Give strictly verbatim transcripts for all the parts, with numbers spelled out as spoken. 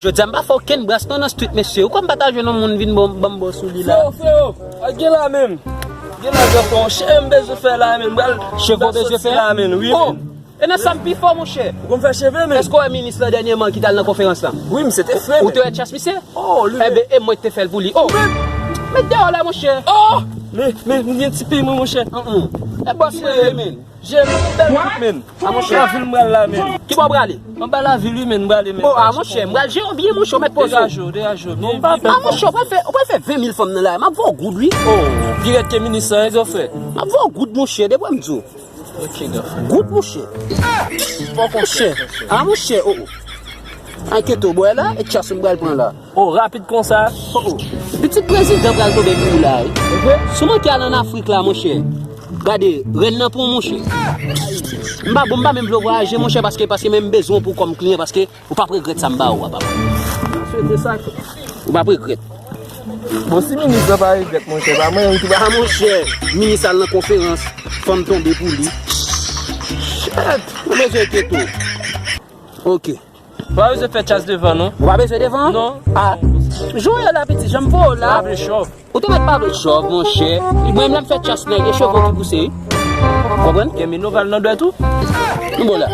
Jodi a m pa fè okenn bras non nan street, mesye. Ou kwè m pa ta jwenn yon moun vin ban ban m bò sou li la? Freo, freo, a gen la menm. Gen la, gran freo, cheve m bezwen fè la menm. M pral Cheve w bezwen fè? La menm, wi, oh, menm. E nan sa m pi fò, monchè. Ou konn fè cheve, menm? Èske w wè minis lan dènyèman ki t al nan konferans lan? Wi, misye te fre, ou te wè tchas misye? Oh, li menm. Enben, e mwen ki te fè l pou li. Oh! Met deyò la, monchè. Oh! Men, men, m gen ti pye mwen, monchè. Mm, mm. E bòs mwen ye, men. Jere yon bèl kout, men. A, monchè. Lavil m pral la, men. Ki bò w prale? Anba lavil, wi, men, m prale, men. Oh, a, monchè, m pral jere w byen, monchè, w mèt poze w. Degaje w, degaje w. Non, m pa pè. A, monchè, w pral fè, w pral fè ven mil fanm nan la. M ap voye w goud, wi. Oh, pi rèd ke minis lan, e zò fè. M ap voye w goud, monchè, depi m di w. Ok, gran frè. Goud, monchè. Fò konchè. A, monchè, oh, oh. Enkyete w, bwè la, e tchas m pral pran la. Oh, rapid konsa. Oh, oh. Pitit prezidan pral tonbe pou ou la, wi. Sou manke al ann Afrik la, monchè. Gade, rèn nan pou ou, monchè. M pa bon, m pa menm vle w vwayaje, monchè, paske, paske men m bezwen w pou kòm kliyan, paske ou p ap regrèt sa m ba ou a, papa. M swete sa. Ou p ap regrèt. Bon, si minis lan pa regrèt, monchè, pa mwen menm ki pa. A, monchè, minis al nan konferans, fanm tonbe pou li. Shit, ou bezwen enkyete w. Ok. Ou pa bezwen fè tchas devan, non. Ou pa bezwen devan? Non. A, jan w ye la, piti, jan m voye w la. Pa vle chòv. Ou te mèt pa vle chòv, monchè. Mwen menm lè m fè tchas nèg, e cheve w ki pouse, wi. Konprann? Gen minoval nan dwèt ou? Nou bon la.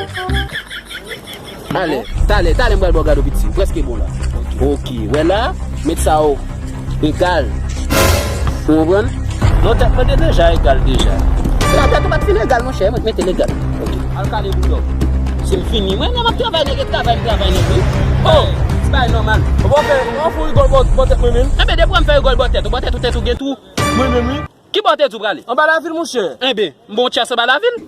Ale, talè, talè m pral ba w gade, piti. Prèske bon la. Ok, wè la, met sa o egal. Ou konprann? Non, tèt mwen te deja egal deja. La tèt ou pa t fin egal, monchè, mwen t mete l egal. Ok. Al kale boulòk. Si m fini, mwen menm ap travay, nèg, e travay m travay nèg, wi. Oh, se bagay nòmal. Ou pa fè, ou pa fè rigòl bò, bò tèt mwen menm. Enben, depi w wè m fè rigòl bò tèt ou, bò tèt ou, tèt ou gen twou. Mwen menm, wi. Ki bò tèt ou prale? Anba lavil, monchè. Enben, m ba w tchas anba lavil.